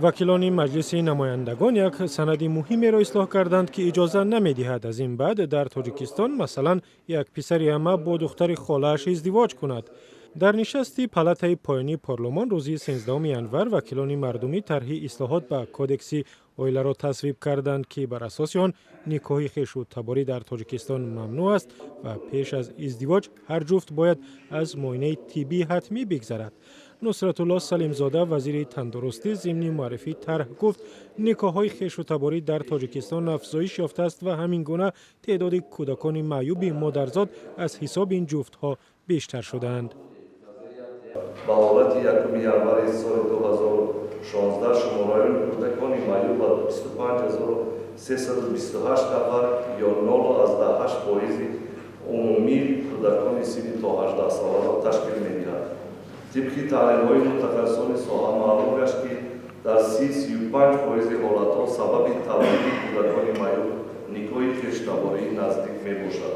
Вакилони Маҷлиси намояндагон як санади муҳимеро ислоҳ карданд, ки иҷоза намедиҳад аз ин баъд дар Тоҷикистон, масалан, як писари амма бо духтари холааш издивоҷ кунад. Дар нишасти палатаи поёнии парлумон рӯзи 13 январ вакилони мардумӣ тарҳи ислоҳот ба Кодекси оиларо тасвиб карданд, ки бар асоси он никоҳи хешу таборӣ дар Тоҷикистон мамнӯъ аст ва пеш аз издивоҷ ҳар ҷуфт бояд аз муоинаи тиббии ҳатмӣ бигзарад. Нусратулло Салимзода, вазири тандурустӣ, зимни муаррифии тарҳ гуфт, никоҳҳои хешутаборӣ дар Тоҷикистон афзоиш ёфтааст ва ҳамин гуна теъдоди кӯдакони маъюби модарзод аз ҳисоби ин ҷуфтҳо бештар шудаанд. Ба ҳолати 1 январи соли 2016 шумораи кӯдакони маъюб ба 25 328 нафар ё 0,8 фоизи умумии кӯдакони синни то 18 соларо ташкил медиҳад. Тибқи таҳлилҳои мутахассисони соҳа маълум гашт, ки дар 30-35 фоизи ҳолатҳо сабаби таваллуди кӯдакони маъюб никоҳи хештабории наздик мебошад.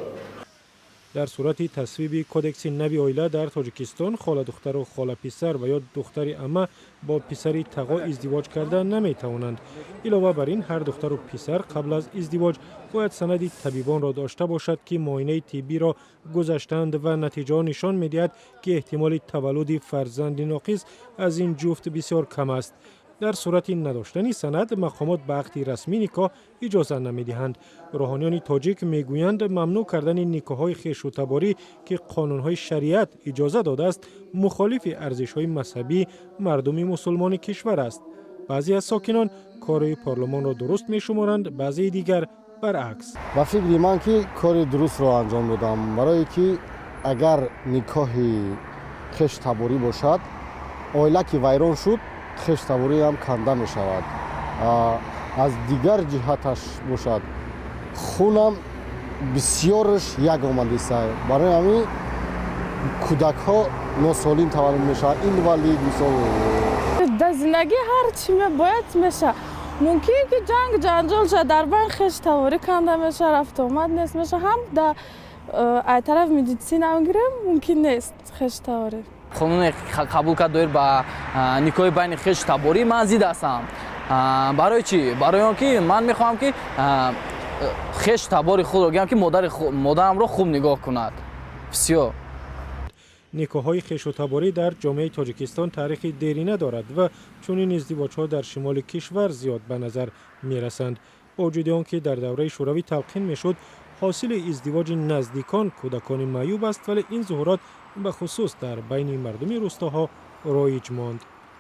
Дар сурати тасвиби Кодекси нави оила дар Тоҷикистон холадухтару холаписар ва ё духтари амма бо писари тағо издивоҷ карда наметавонанд. Илова бар ин, ҳар духтару писар қабл аз издивоҷ бояд санади табибонро дошта бошад, ки муоинаи тиббиро гузаштаанд ва натиҷаҳо нишон медиҳад, ки эҳтимоли таваллуди фарзанди ноқис аз ин ҷуфт бисёр кам аст. Дар сурати надоштани санад мақомот ба ақди расмии никоҳ иҷоза намедиҳанд. Рӯҳониёни тоҷик мегӯянд, мамнӯъ кардани никоҳҳои хешутаборӣ, ки қонунҳои шариат иҷоза додааст, мухолифи арзишҳои мазҳабии мардуми мусулмони кишвар аст. Баъзе аз сокинон кори парлумонро дуруст мешуморанд, баъзеи дигар баръакс. Ба фикри ман, ки кори дурустро анҷом додам, барое ки агар никоҳи хештаборӣ бошад, оила ки вайрон шуд, хештабориам канда мешавад. Аз дигар ҷиҳаташ бошад, хунам бисёрш як омадиста, барои ҳамин кӯдакҳо носолим таваллуд мешавад, инвалид, мисол. Дар зиндагӣ ҳар чӣ бояд меша. Мумкин ки ҷанг ҷанҷол шад, дар байн хештаворӣ канда меша, рафтуомад нест меша. Ҳам да ай тараф медицина гирем, мумкин нест хештаворӣ. Қонуне қабул кард доир ба никоҳи байни хешу таборӣ, ман зид ҳастам. Барои чӣ? Барои он ки ман мехоҳам, ки хешу табори худро гӯям, ки модарамро хуб нигоҳ кунад, всё. Никоҳҳои хешутаборӣ дар ҷомеаи Тоҷикистон таърихи дерина дорад ва чунин издивоҷҳо дар шимоли кишвар зиёд ба назар мерасанд. Бо вуҷуди он ки дар давраи Шӯравӣ талқин мешуд, ҳосили издивоҷи наздикон кӯдакони маъюб аст, вале ин зуҳурот ба хусус дар байни мардуми рӯстоҳо роиҷ монд.